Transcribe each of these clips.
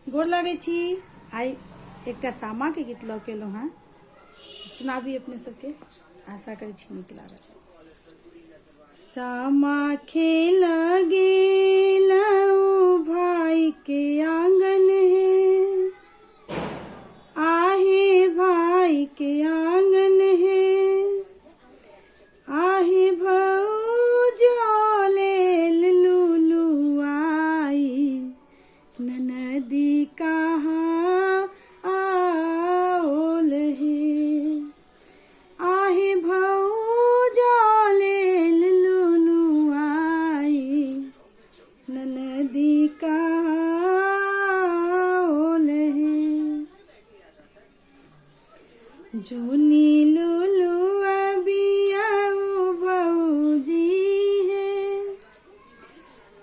गोर लागै छी। आइ एकटा सामाके गीत लऽ के एलहुँ हेँ, सुनाबी अपने सबके। आशा करै छी नीक लागत। सामा खेल गेलहुँ भाई के आंगन है, आहे भाई के आंगन है, आहे भौजो लेल लुलु आई, ननदी कहाँ आओल हे। आहे भौजो लेल लुलु आई, ननदी कहाँ आओल हे। जुनी लुलु अबियाऊ भौजी हे,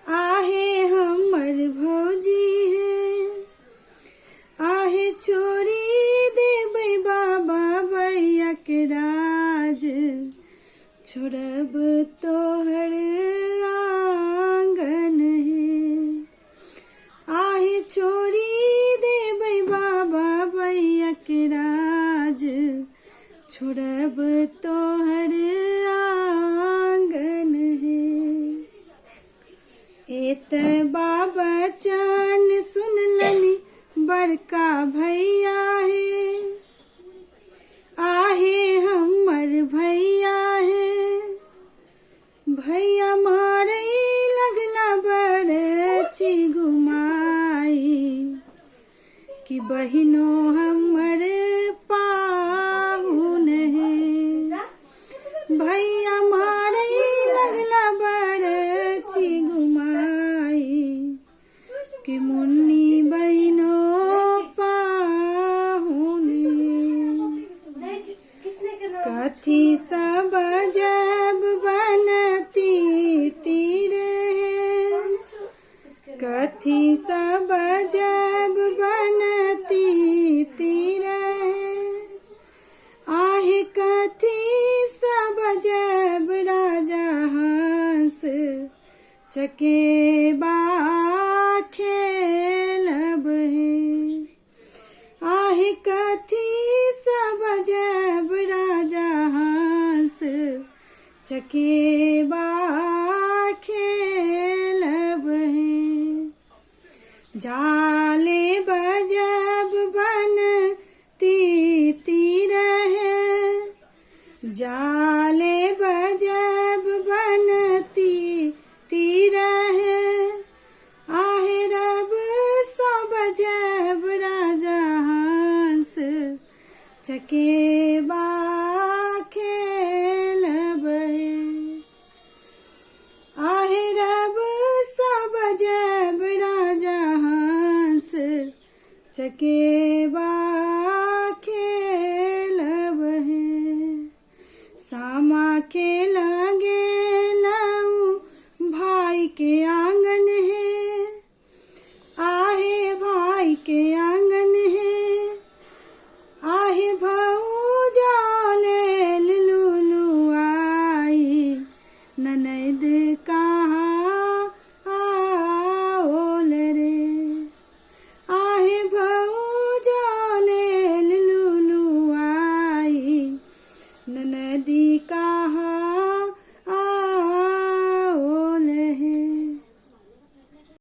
आहे हमर भौजी हे, आहे छोड़ी देबै बाबा भैया के राज, छोड़ब तोहर आंगन हे। आहे छोड़ी देबै बाबा भैया के राज, छोड़ब तोहर आंगन हे। एतबा बचन सुनलनि बड़का भैया हे, आहे हमर भैया हे, भैया मारै लगला बरछी घुमाई, कि बहिनो हमर पाहुन हे। भैया मारै लगला बरछी घुमाई, कि मुन्नी बहिनो पाहुन हे। कथी सब जब बनती तीर है, कथी सब जब बनती तीर है, आहे कथी सब जब राजा हंस चकेबा खेलब हे। आहे कथी सब जब राजा हंस चकेबा खेलब हे। जाले बजब बन तीर है, जाले बजब बन तीर है, आहे रब सो बजब राजा हंस चकेबा खेलब हे। आहे रब सो बजब राजा हंस चकेबा